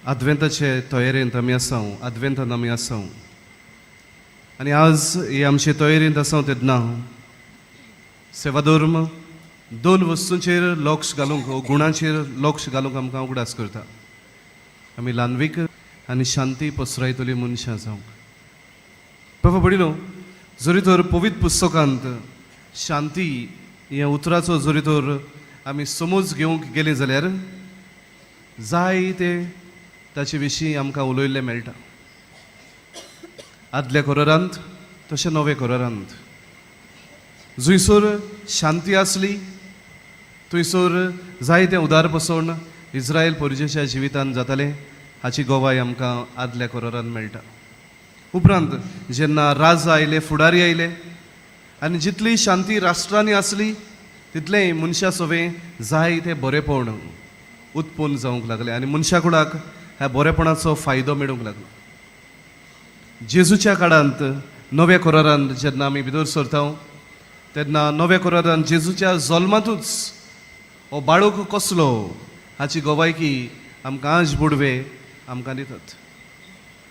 आदवेंताचे तयारेंत आमी आसाव, आदवेंतान आमी आसाव आनी आज हे आमचे तयारेंत आसाव तेन्ना सेवाधर्म दोन वस्तूंचेर लक्ष घालूंक वो गुणांचेर लक्ष घालूंक आमकां उगडास करता. आमी ल्हानवीक आनी शांती पसरायतली मनशां जावंक. बाबा भयणीनो, जरी तर पवित्र पुस्तकांत शांती ह्या उतराचो जरी तर आमी समज घेवंक गेलीं जाल्यार जाय ते ताचे विशीं आमकां उलयल्लें मेळटा, आदल्या कोरारांत तशें नव्या कोरारांत. जंयसर शांती आसली थंयसर जायतें उदार पसवण इस्रायल परजेच्या जिवितांत जातालें हाची गवाय आमकां आदल्या कोरारांत मेळटा. उपरांत जेन्ना राजा आयले, फुडारी आयले आनी जितली शांती राष्ट्रांनी आसली तितलेंय मनशा सवें जाय तें बरेपण उत्पन्न जावंक लागलें आनी मनशा कुडाक ह्या बरेपणाचो फायदो मेळूंक लागलो. जेजूच्या काळांत नव्या कोरारांत जेन्ना आमी भितर सरता तेन्ना नव्या कोरारांत जेजूच्या जल्मांतूच हो बाळूक कसलो हाची गवायकी आमकां आज बुडवे आमकां दितात.